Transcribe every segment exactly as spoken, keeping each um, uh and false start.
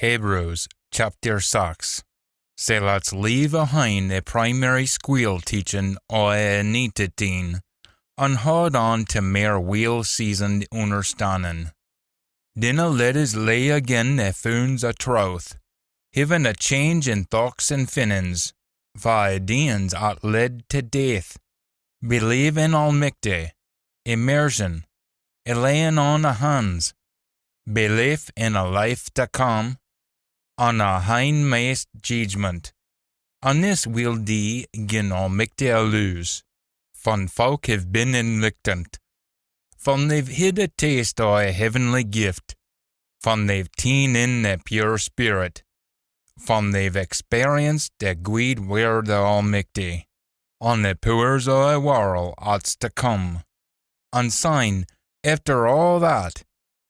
Hebrews chapter six. Sae let's leave ahin the primary squeal teachin o a Anointit Een, an haud on tae mair weel-seasoned unnerstandin. Dinna let us lay again the foons o trowth, haein a change in thochts an feelins, fae a deeins at led tae death, belief in Almichty, immersion, a layin on o hans, belief in a life tae come, an a hinmaist jeedgment. An this we'll dee gin Almichty alloos, fan fowk hae been enlichtened, fan they've hid a taste o a heavenly gift, fan they've teen in the pure spirit, fan they've experienced the gweed wird o Almichty, an the pooers o a warl at's tae come. An syne, efter aa that,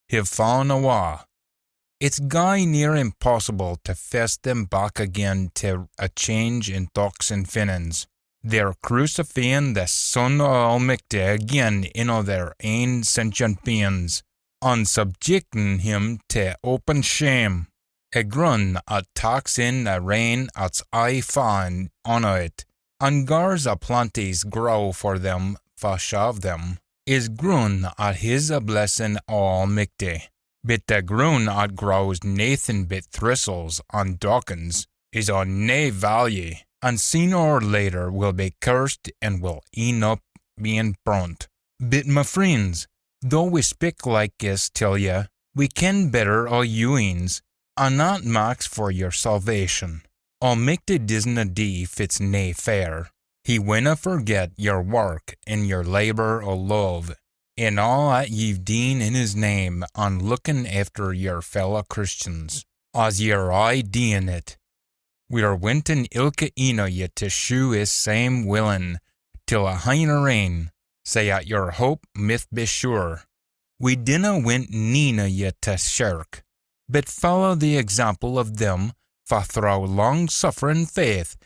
hae fa'en awa. It's gey near impossible tae fess them back again tae a change in thochts an feelins. They're crucifyin the Son o Almichty again in o their ain sentient beins, an subjectin him tae open shame. A grun at taks in a rain at's aye fa'in on o it, an gars a planties grow for them fa shav them, is grun at his a blessin o Almichty. But the grun at grows naethin but thristles an dockens is o nae value, an seen or later will be cursed an will eyn up bein brunt. But, ma freens, though we spik like this till ye, we ken better o you eens, an that maks for your salvation. Almichty disna dee fit's nae fair. He winna forget your wark an your labour o love, an aa at ye've deen in his name an lookin efter your fella Christians, as ye're aye deein it. We're wintin ilka een o ye tae shew is same willin till a hinner eyn, sae at your hope mith be sure. We dinna wint neen o ye tae shirk, but follow the example o them fa throwe long-sufferin faith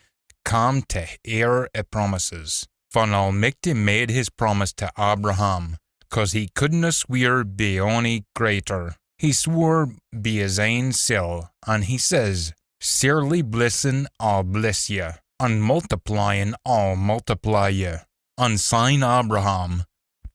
come tae heir a promises. Fan Almichty made his promise tae Abraham, cause he couldna sweer by ony greater. He swore by his ain sel, an he says, "Surely blessin I'll bless ye, an multiplyin I'll multiply ye." An syne Abraham,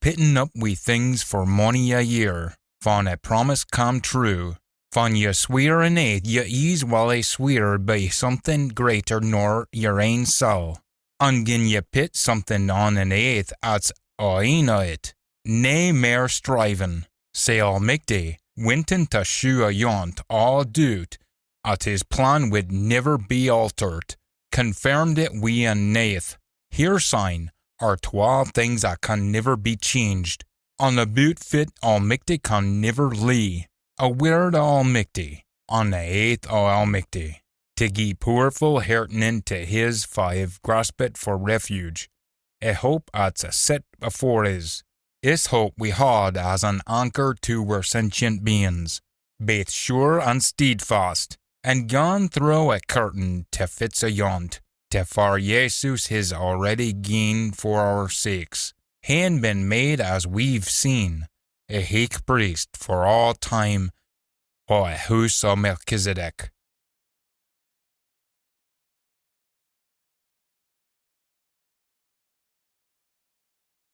pittin up wi things for mony a year, fan a promise come true. Fan ye sweer an aith, ye eeswally sweer by something greater nor your ain sel. An gin ye pit something on an aith at's a ain o it, nae mair strivin. Sae Almichty, wintin tae shew ayont aa doot at his plan wid niver be altered, confirmed it wi an aith. Here syne are twa things at can niver be changed, an aboot fit Almichty can niver lee, a wird o Almichty, an a aith o Almichty, tae gie pooerfu heartenin tae his fa hiv graspit for refuge, a hope at's a set afore is. Is hope we haud as an anchor tae wir sentient beins, baith sure an steadfast, an gaun throwe a curtain tae fit's ayont, tae far Jesus his already gien for oor sakes, haein been made as we've seen, a heich priest for aa time, o a hoose o Melchizedek.